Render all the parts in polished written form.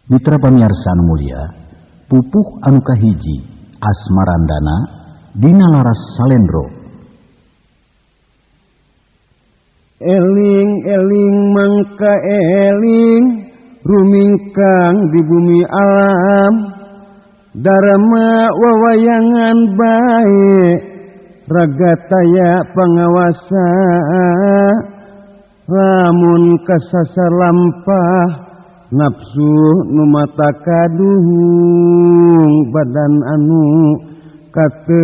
Mitra pamiarsa anu mulia, pupuh anu kahiji Asmarandana dina laras salendro. Eling-eling mangka eling rumingkang di bumi alam, Dharma wawayangan bae raga taya pangawasa, lamun kasasar lampah nafsu nu mata kaduhung badan anu katempuhan.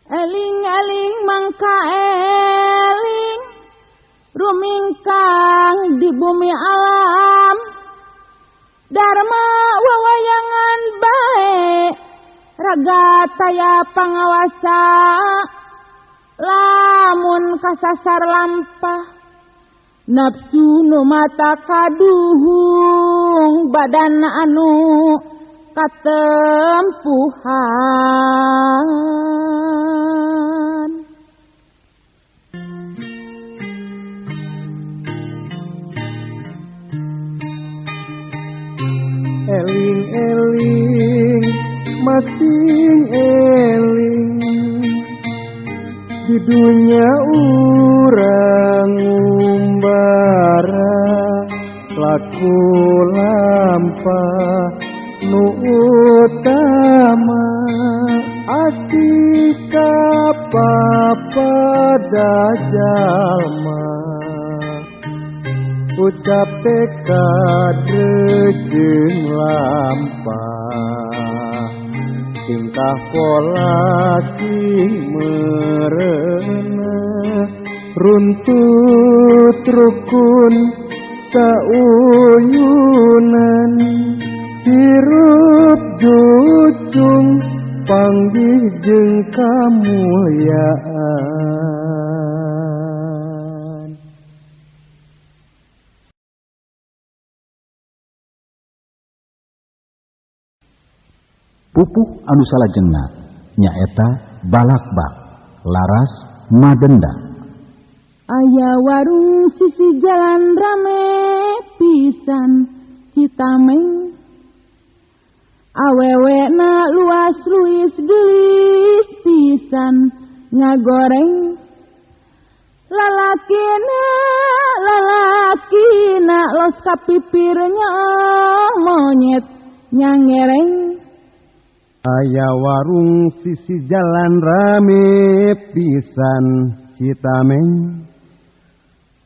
Eling-eling mangka eling rumingkang di bumi alam, Dharma wawayangan bae raga taya pangawasa, lamun kasasar lampah nafsu nu mata kaduhung badan anu katempuhan. Eling-eling masing eling di dunia urang umbara, laku lampah nu utama asika papada jalma, ucap tekad jeung lampah, tingkah pola sing merenah, runtut rukun sauyunan, hirup jucung panggih jeung kamulyaan. Pupuh anu salajengna nyaeta balakbak laras madenda. Aya warung sisi jalan rame pisan Citameng, awewena luas ruis gelis pisan ngagoreng, lalakina lalakina los kapipirnya monyet nyangereng. Aya warung sisi jalan rame pisan Citameng,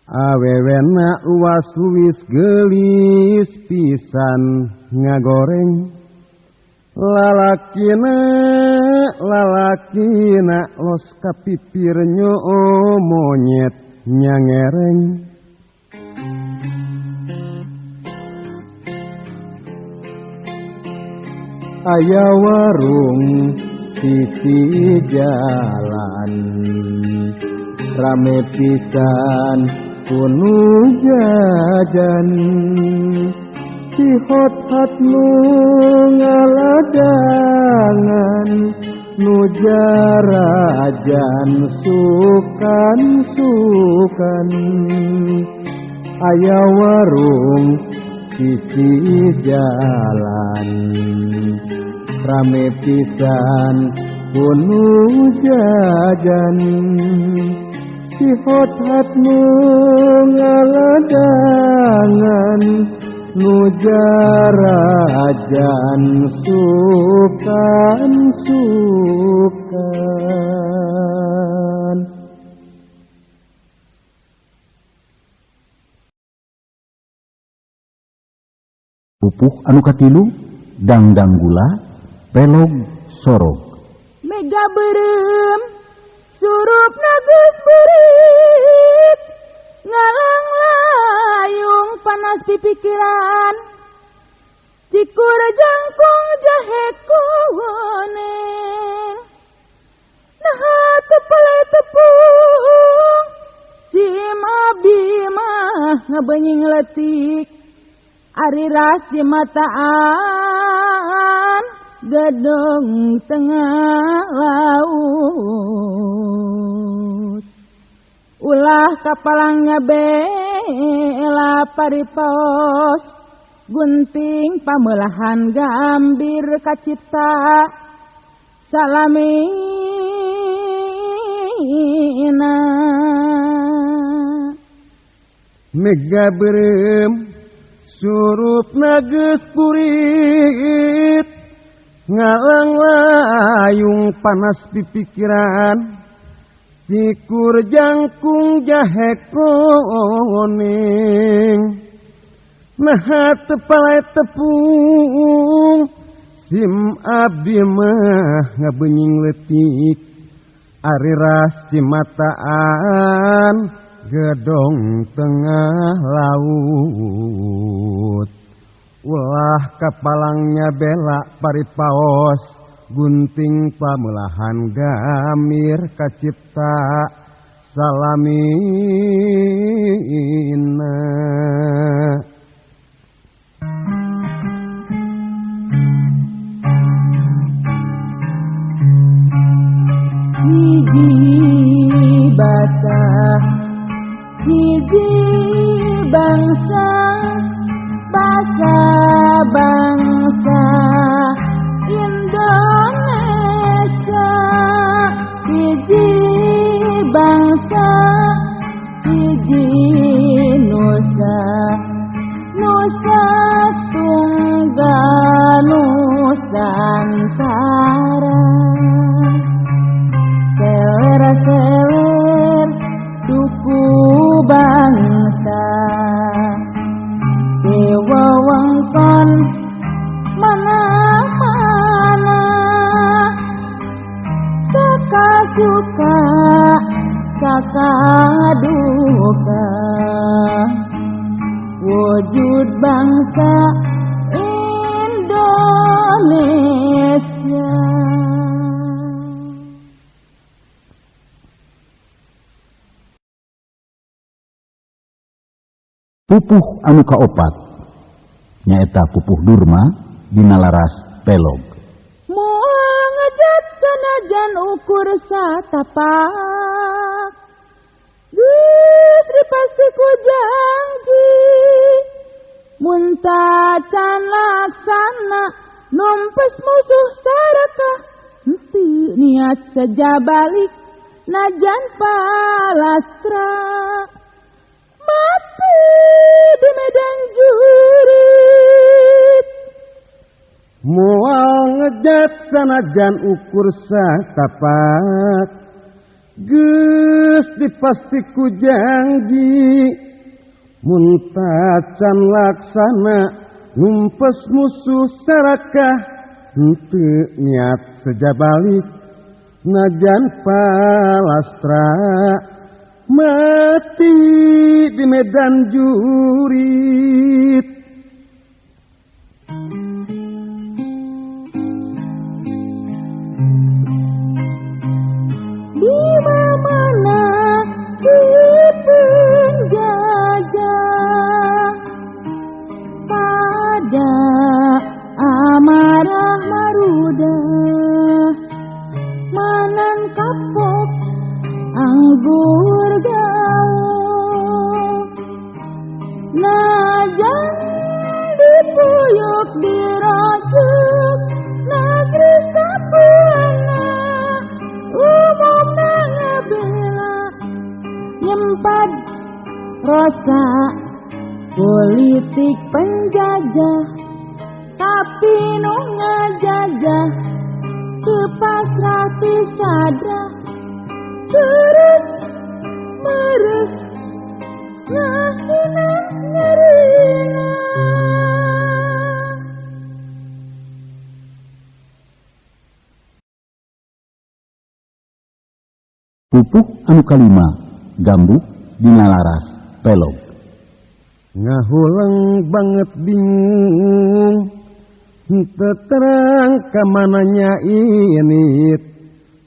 awewena luas luwis gelis pisan ngagoreng, lalakina lalakina los kapipir nyoo monyet nyangereng. Aya warung sisi jalan rame pisan kunu jajan, si hot-hot nu ngaladangan, nu jarajan sukan-sukan. Aya warung sisi jalan rame pisan kunu jajan, si hot-hot nu ngaladangan, nu jarajan sukan-sukan. Pupuh anu katilu dangdang gula pelog sorog. Mega beureum surup nagus burit, ngalang layung panas di pikiran, cikur jangkung jahe kuning, naha tepele tepung si abi mah ngebenying letik, ari ras di mataan gedung tengah laut. Ulah kapalangnya bela paripaos gunting pamelahan gambir kacipta salamina. Mega berem surup geus purit ngalang layung panas pipikiran cikur jangkung jahe kuning naha teu palai tepung sim abdi mah ngabenying leutik ari ras cimataan gedong tengah laut. Ulah kapalangnya bela paripaos gunting pamelahan gamir kacipta salamina. Hiji basa hiji bangsa basa bangsa Indonesia. Hiji bangsa hiji nusa nusa tunggal nusantara. Seler-seler suku bangsa dewa wengkon mana-mana saka suka saka duka wujud bangsa Indonesia. Pupuh anu kaopat nyaeta pupuh Durma dina laras pelog. Moal ngejat sanajan ukur satapak geus dipasti ku janji mun tacan laksana numpes musuh sarakah henteu niat saja balik najan palastra mati di medan jurit. Moal ngejat sanajan ukur satapak geus dipasti ku janji mun tacan laksana numpes musuh sarakah henteu niat seja balik najan palastra mati di medan jurit. Di mana di penjajah pada amarah marudah manan kapok anggur gaul najan dipuyuk diracuk negeri sapuana umumna ngabela nyempad rosa politik penjajah tapi nu ngajajah kepasrah ti sadra terus terus ngahina nyerina. Pupuh anu kalima gambuh dina laras pelog. Ngahuleng banget bingung henteu terang ka mananya init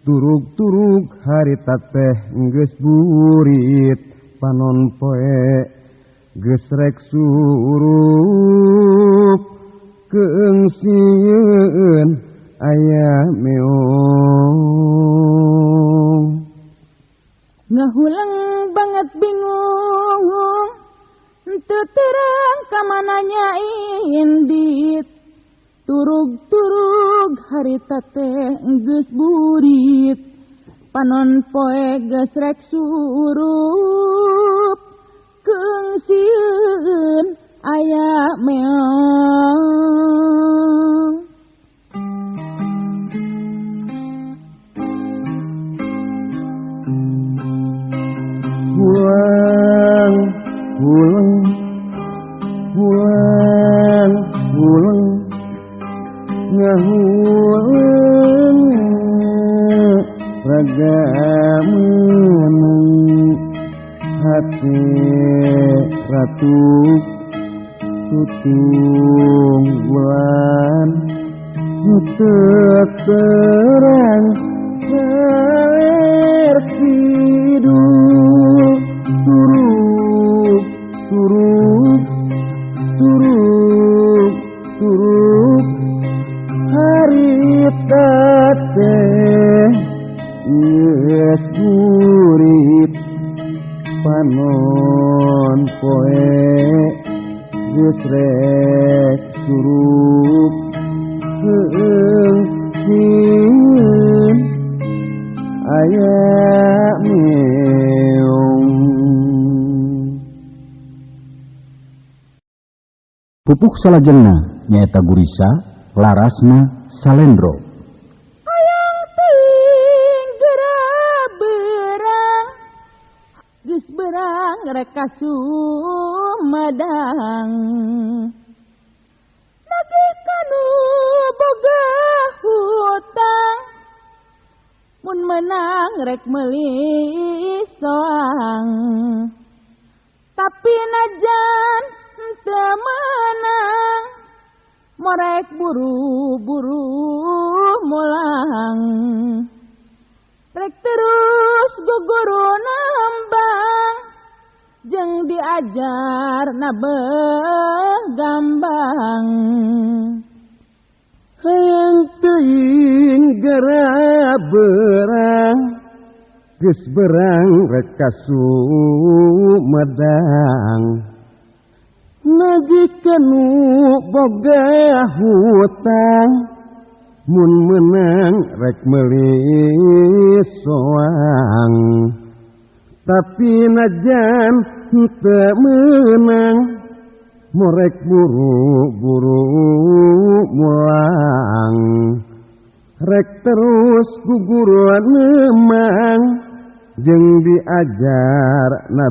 turug-turug harita teh geus burit panon poe geus rek surup keungsieun aya meong. Ngahuleng banget indit turug-turug harita teh geus burit panon poe geus rek surup keung sieun aya meong. Hulang hulang hulang hulang ngahulang raga menang hati ratu tutung bulan terang kidul turuk turuk turuk turuk harita teh geus burit panon poe geus rek surup heueung sieun aya meong. Pupuh salajengna nyaeta gurisa larasna salendro. Hayang teuing geura berang geus berang rek ka Sumedang nagih kanu boga hutang mun menang rek meuli soang tapi najan teu meunang morek buru-buru mulang rek terus guguru nembang jeung diajar na gambang. Hayang teuing geura berang geus berang rek ka Sumedang nagih kanu boga hutang mun menang rek meuli soang tapi najan teu meunang morek buru-buru mulang rek terus guguruan memang jeung diajar na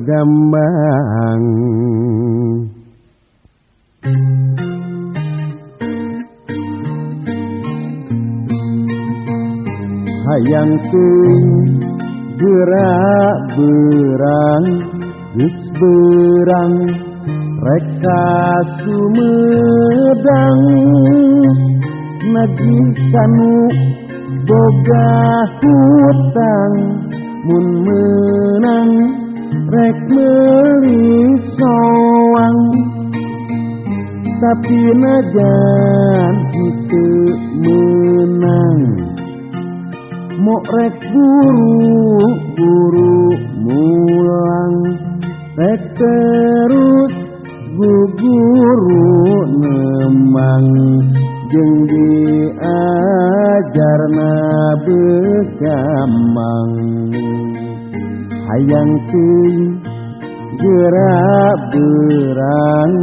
gambang. Hayang teuing geura berang geus berang rek ka Sumedang nagih kanu boga hutang mun meunang rek meuli soang tapi najan teu meunang mok rek buru-buru mulang rek terus guguru nemang jeung diajarna begamang. Hayang teuing geura berang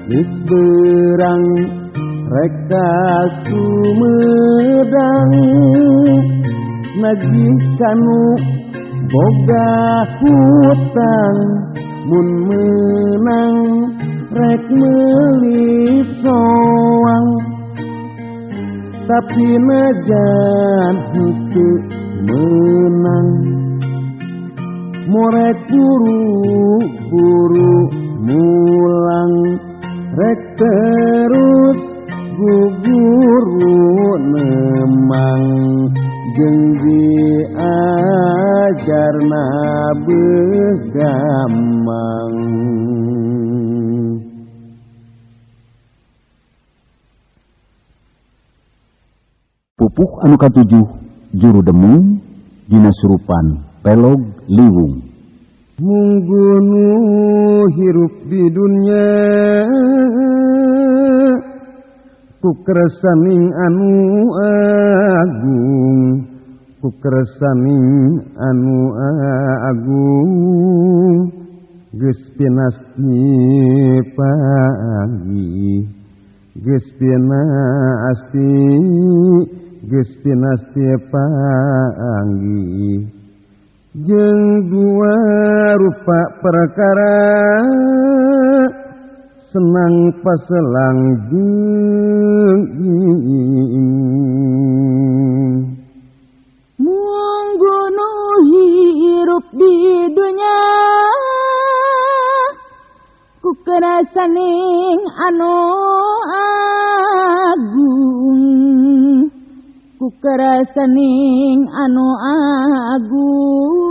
geus berang rek ka Sumedang nagih kanu boga hutang mun meunang rek meuli soang tapi najan henteu meunang morek buru-buru mulang rek terus guguru nemang jeung diajarna begamang. Pupuh anu katujuh juru demung dina surupan pelog liwung. Munggu nu hirup di dunya ku kersaning anu agung, ku kersaning anu agung. Geus pinasti panggih, geus pinasti, geus pinasti panggih. Jeung dua rupa perkara senang paselang jeung bingung. Munggu nu hirup di dunya ku kerasaning anu agung, ku kerasaning anu agung.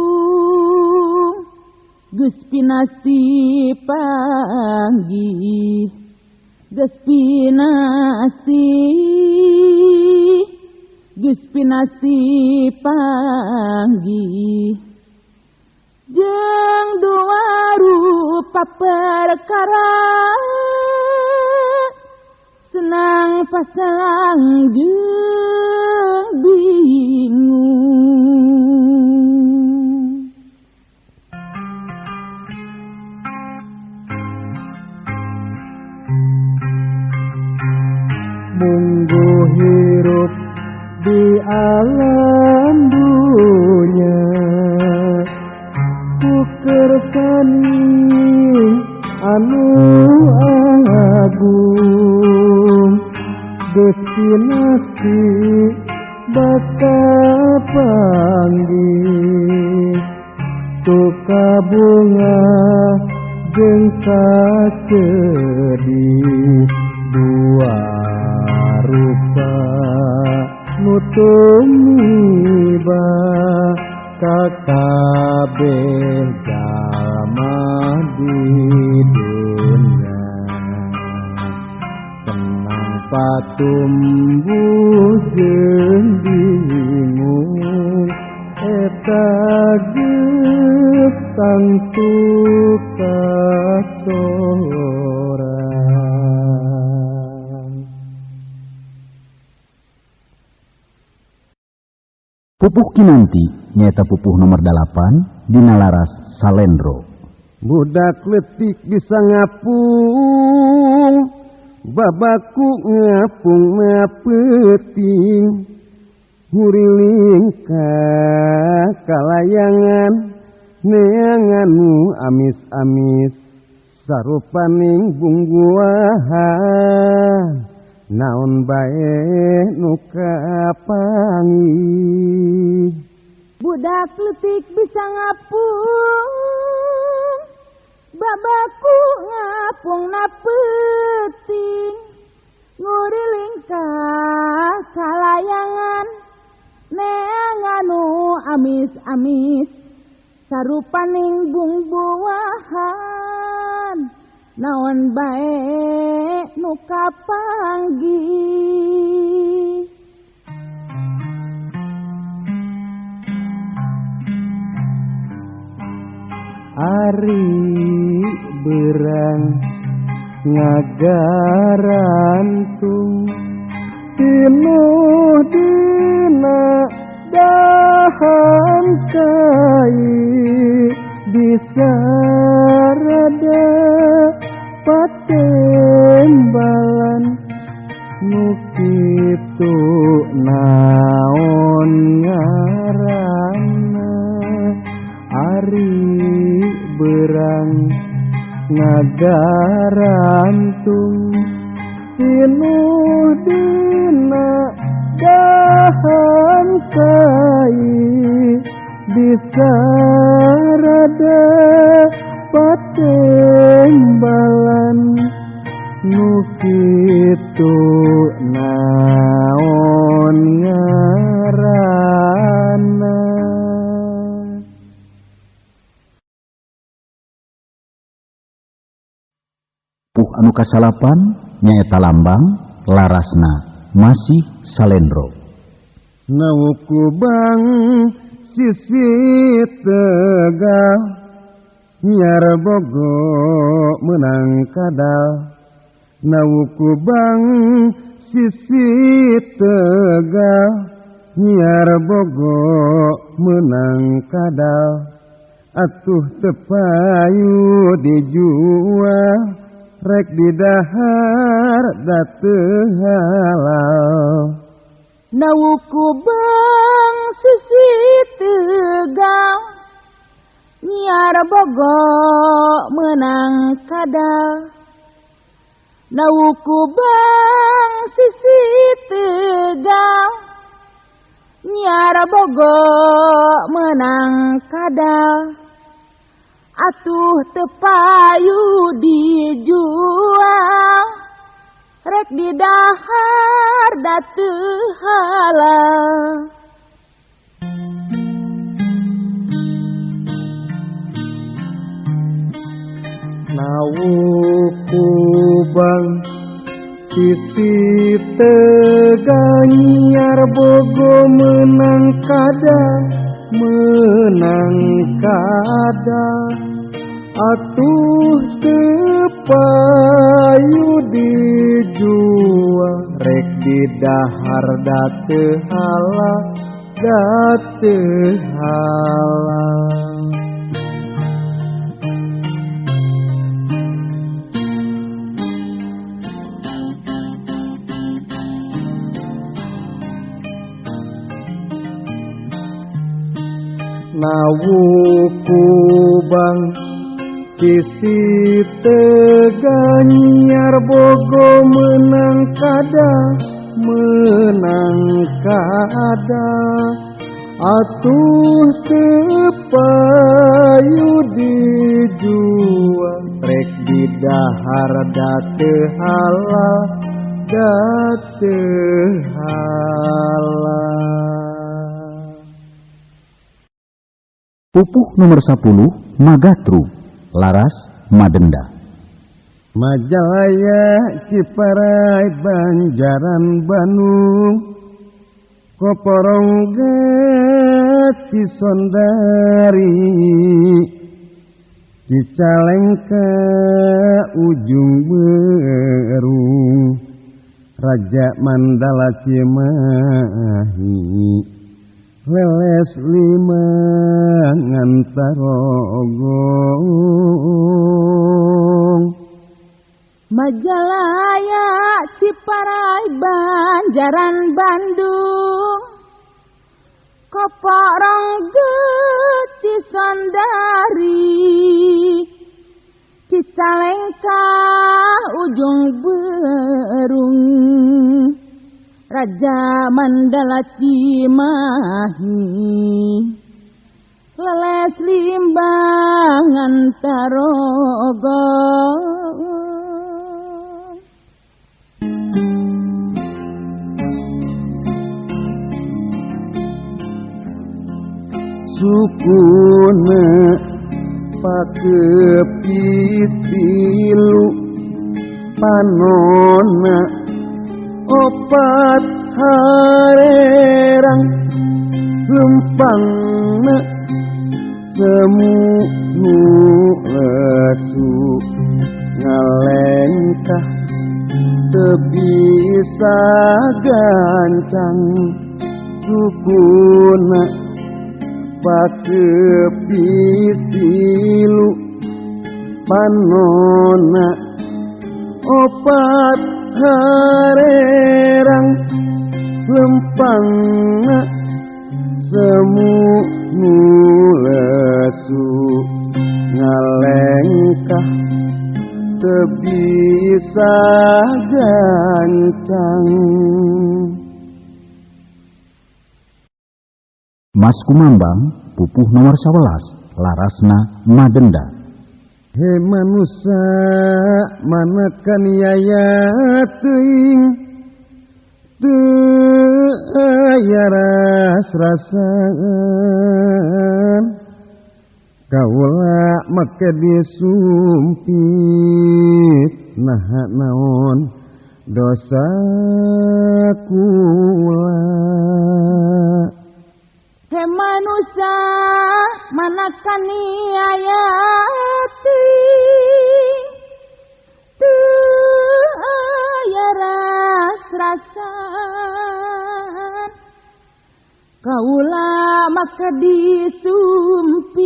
Geus pinasti panggih, geus pinasti, geus pinasti panggih. Jeung dua rupa perkara senang paselang jeung bingung. Munggu hirup di alam dunya ku kersaning anu agung. Geus pinasti bakal panggih suka bunga jeung kasedih. Dua rupa nu tumiba ka kabeh jalma di dunya. Tenang patumbuh jeung bingung eta geus tangtu kasoran. Pupuh Kinanti nyaeta pupuh nomor 8 dina laras Salendro. Budak letik bisa ngapung, babaku ngapung mapeuting. Huriling ka kalayangan neangan nu amis-amis sarupaning bungguahan. Naon bae nu kapanggih. Budak letik bisa ngapung, babaku ngapung na peuting. Nguriling ka kalayangan neangan nu amis-amis sarupaning bungbuahan. Naon bae nu kapanggih. Ari berang ngagarantung pinuh dina dahan kai bisa rada patembalan nu kitu naon ngaranna. Ari berang ngagarantung pinuh dina dahan kai bisa rada patembalan nu kitu naon ngaranna. Puh anu kasalapan nyaeta lambang larasna masih Salendro. Naukubang sisi Tegal Nyiar Bogo menang kadal Nawukubang sisi Tegal Nyiar Bogo menang kadal Atuh tepayu dijual rek didahar da teu halal Nawukubang sisi Tegal Nyiar Bogo menang kadal Nawukubang sisi Tegal Nyiar Bogo menang kadal Atuh tepayu dijual rek didahar da teu halal Nawukubang sisi Tegal Nyiar Bogo menang kadal menang kadal Atuh tepayu dijual rek didahar da teu halal da teu halal Nawukubang sisi Tegal Nyiar Bogo menang kadal menang kadal Atuh tepayu dijual rek didahar da teu halal da teu halal Pupuh nomor 10 Magatru Laras Madenda Majalaya Ciparai Banjaran Bandung Koporongga Cisondari Cicalengka Ujung Berung Raja Mandala Cimahi Leles lima ngantarogong Majalaya Ciparai Banjaran Bandung Koporongga Cisondari Cicalengka Ujung Berung Raja Mandala Cimahi Leles limbangan tarogong Sukuna pakepis tilu panona opat harerang lempangna semu nu lesu ngalengkah teu bisa gancang sukuna pakepis tilu panona opat harerang lempangna semu nu lesu ngalengkah teu bisa gancang. Mas Kumambang pupuh nomor 11 Larasna Madenda. He manusa manakan yaya teuing teu aya ras-rasan kaula make disumpit naha naon dosa kula. He manusa mana kaniaya teuing teu aya ras-rasan kaula make disumpit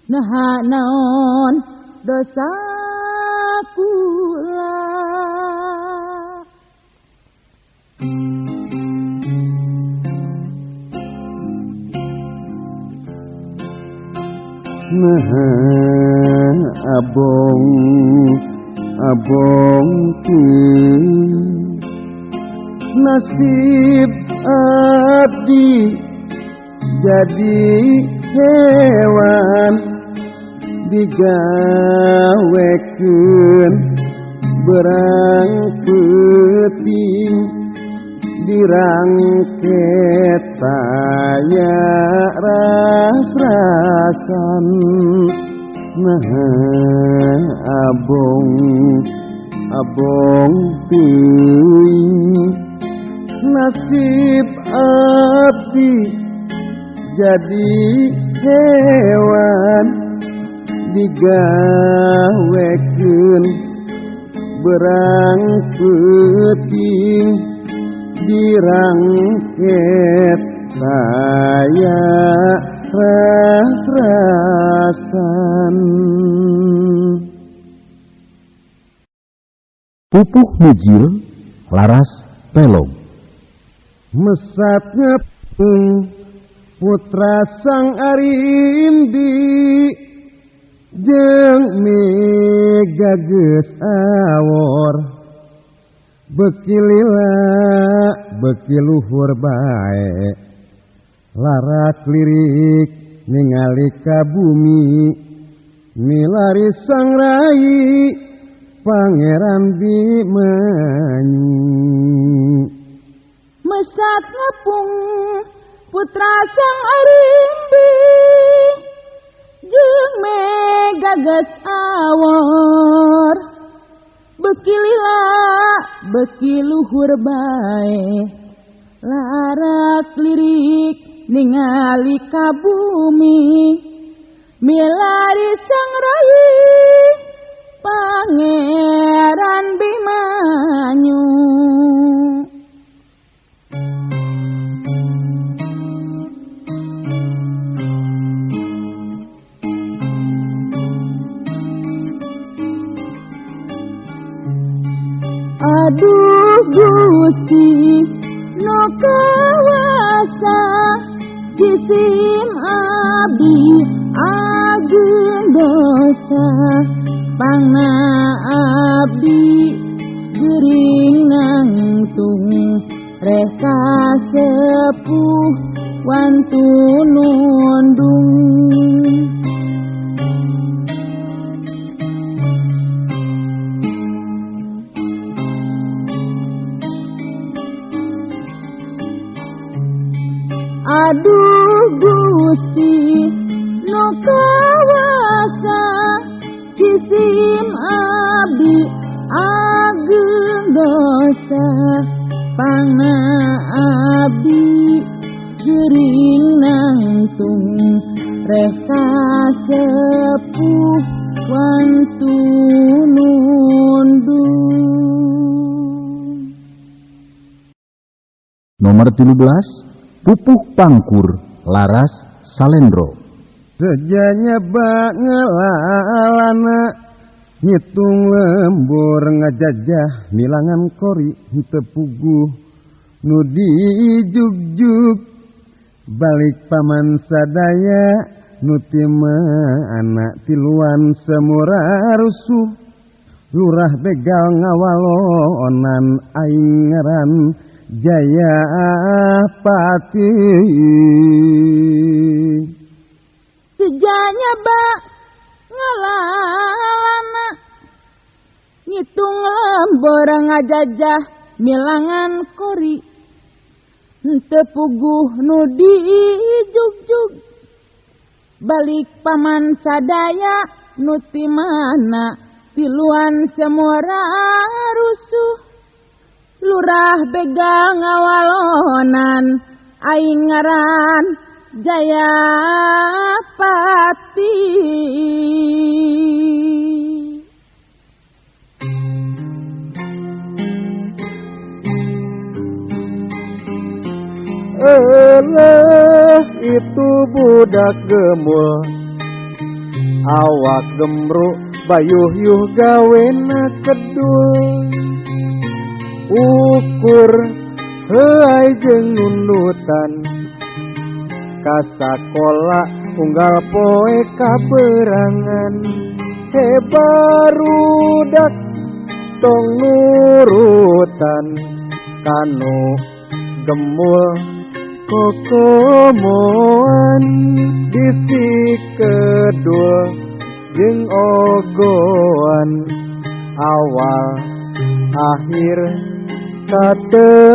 naha naon dosa kula. Nah abong abong nasib abdi jadi hewan digawekeun berang peuting dirangket taya ras-rasan. Nah abong abong teuing nasib abdi jadi hewan digawekeun berang peuting dirangket taya ras-rasan. Pupuh mujil laras pelog. Mesat ngepung putra sang arimbi jeung mega geus awor beki lila beki luhur bae larat lirik ningali ka bumi milari sang rai Pangeran Bimanyu. Mesat ngepung putra sang arimbi jeung mega geus awor beki lila beki luhur bae larat lirik ningali ka bumi milari sang rai Pangeran Bimanyu. Aduh Gusti nu kawasa jisim abdi ageung dosa pangna abdi geuring nangtung reka sepuh wantu nundung. Aduh Gusti nu kawasa jisim abdi ageung dosa pangna abdi geuring nangtung reka sepuh wantu nundung. Nomor 13 Pupuh Pangkur laras Salendro. Sejanya bangelalana ngitung lembur ngajajah milangan kori henteu puguh nu dijugjug balik paman sadaya nu tima anak tiluan semura rusuh lurah begal ngawalonan aing ngaran Jaya Pati. Sejanya ba ngalalana ngitung lembor ngajajah milangan kori henteu puguh nu dijugjug balik paman sadaya nu ti mana tiluan semora rusuh lurah begal ngawalonan aing ngaran Jayapati. Eleh itu budak gemul, awak gemruk bayuh-yuh gawena kedul. Ukur heuay jeung nundutan, ka sakola unggal poe kaberangan. Hebarudak tong nurutan, kanu gemul kokomoan. Bisi kedul jeung ogoan, awal akhir katempuhan.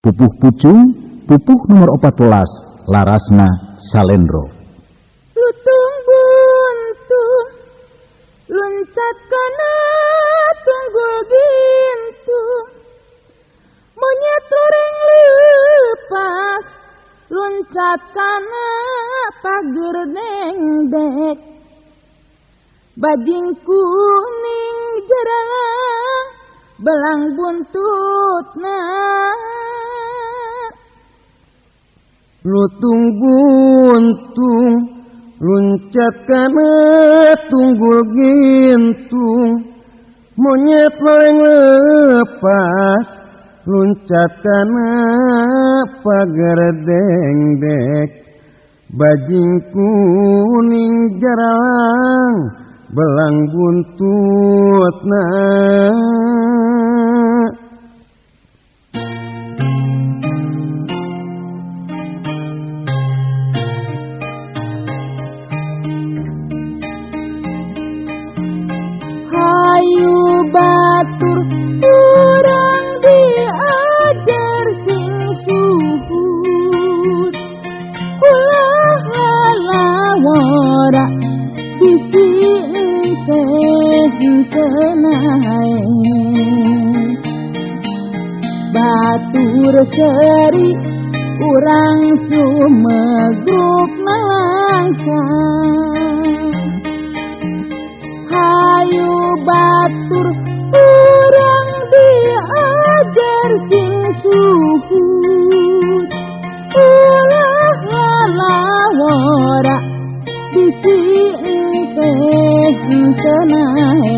Pupuh pucung, pupuh nomor 14, larasna salendro. Lutung buntung luncat kana tunggul gintung, monyet loreng lepas luncat kana pager dengdek. Bajing kuning jarang belang buntutna. Lutung buntung luncat kana tunggul gintung, monyet loreng lepas luncat kana pager dengdek. Bajing kuning jarang belang buntutna. Hayu batur urang diajar sing suhut, ulah lalawara bisi henteu nae. Batur seri urang sumegruk nalangsa. Hayu batur urang diajar sing suhut, ulah lalawara bisi henteu nae.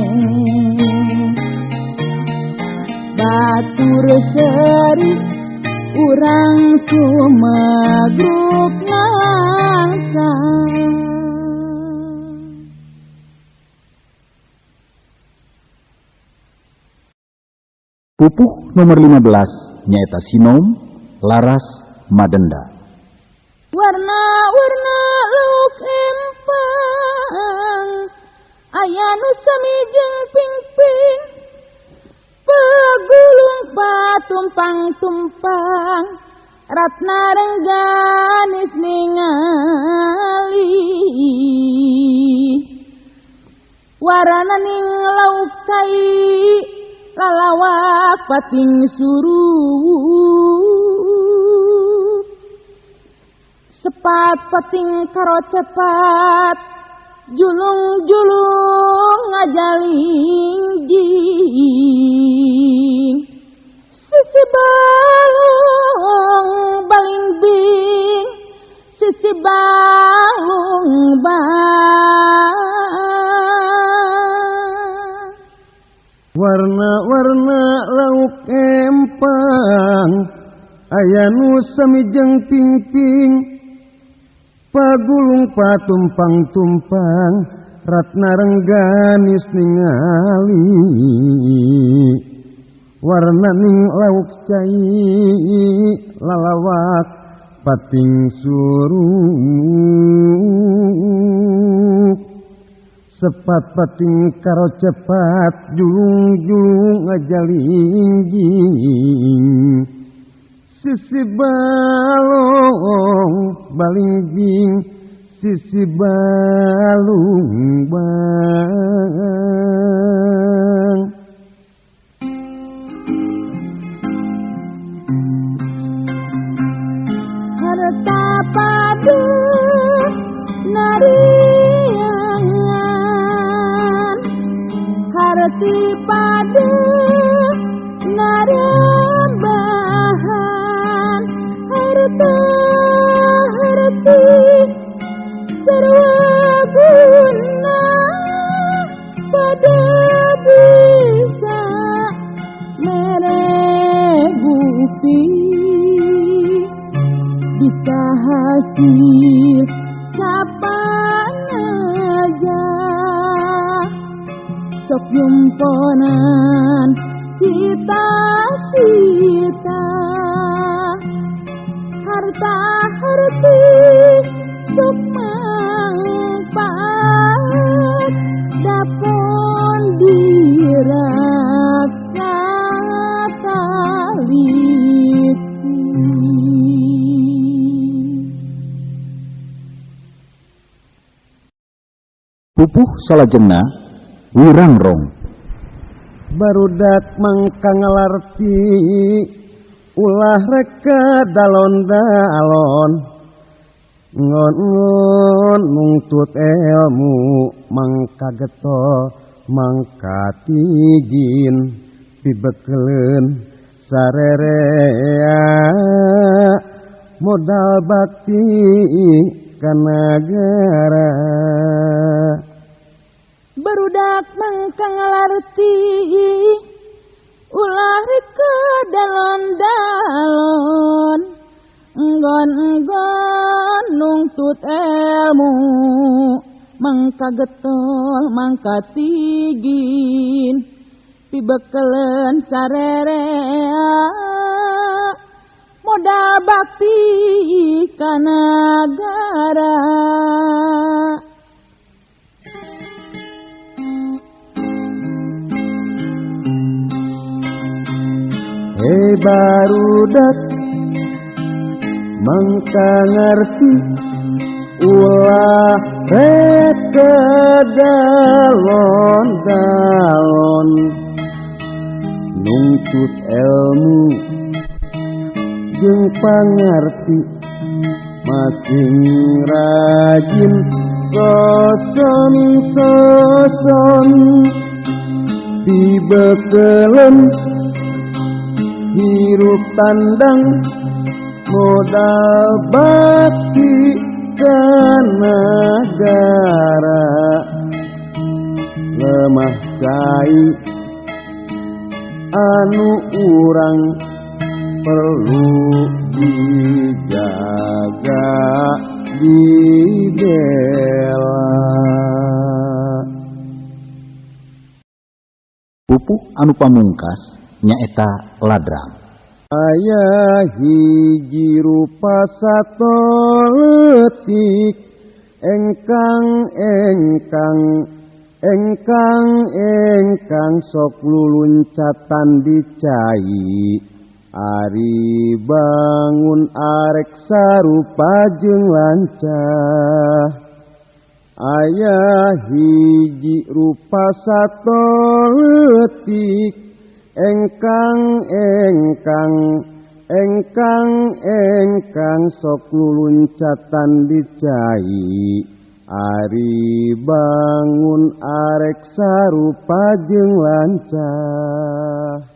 Batur seri urang sumegruk nalangsa. Pupuh nomor 15 nyaeta sinom laras madenda. Warna-warna lauk empang, aya nu sami jeung pingping, pegulung patumpang-tumpang, ratna rengganis ningali. Warana ning lauk cai lalawak pating suruh, sepat pating karo cepat, julung-julung ngajalingjing. Sisi balung balingbing, sisi balung bang. Warna-warna lauk empang, aya nu sami jeung pingping, pagulung patumpang-tumpang, ratna rengganis ningali. Warna ning lauk cai lalawak pating suruk, sepat pating karo cepat, julung-julung ngajalingjing. Sisi balong balingjing, sisi balung bang. Jumponan cita-cita harta harti sumangpat dapon diraksa taliti. Pupuh salajengna Wirangrong. Barudak mangka ngalarti ulah reka dalon-dalon ngon-ngon nungtut ilmu mangka getol mangka tigin pibekeleun sarerea modal bakti ka nagara. Barudak mangka ngalarti ulah reka dalon-dalon enggon-enggon nungtut ilmu mangka getol mangka tigin pibekeleun sarerea modal bakti ka nagara. Hei barudak mangka ngarti ulah reka dalon-dalon nungtut ilmu jeung pangarti masing rajin soson-soson pibekeleun hirup tandang modal bakti ka nagara. Lemah cai anu urang perlu dijaga dibela. Pupuh anu pamungkas nyaeta ladrang. Aya hiji rupa sato leutik engkang engkang engkang engkang sok luluncatan di cai. Ari bangun arek sarupa jeung lancah. Aya hiji rupa sato leutik engkang engkang engkang engkang sok luluncatan di cai. Ari bangun arek sarupa jeung lancah.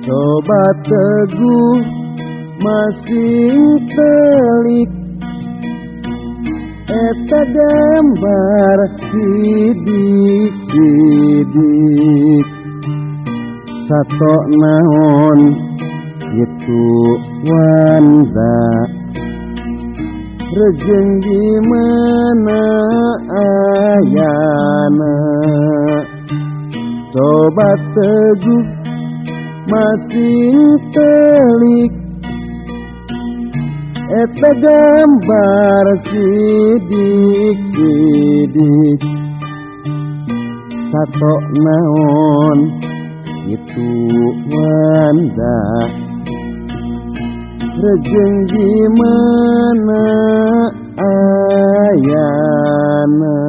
Coba teguh masing telik eta gambar sidik-sidik sato naon itu wanda rejeng di mana ayana. Coba teguh masing telik eta gambar sidik-sidik sato naon itu wanda rejeng di mana ayana.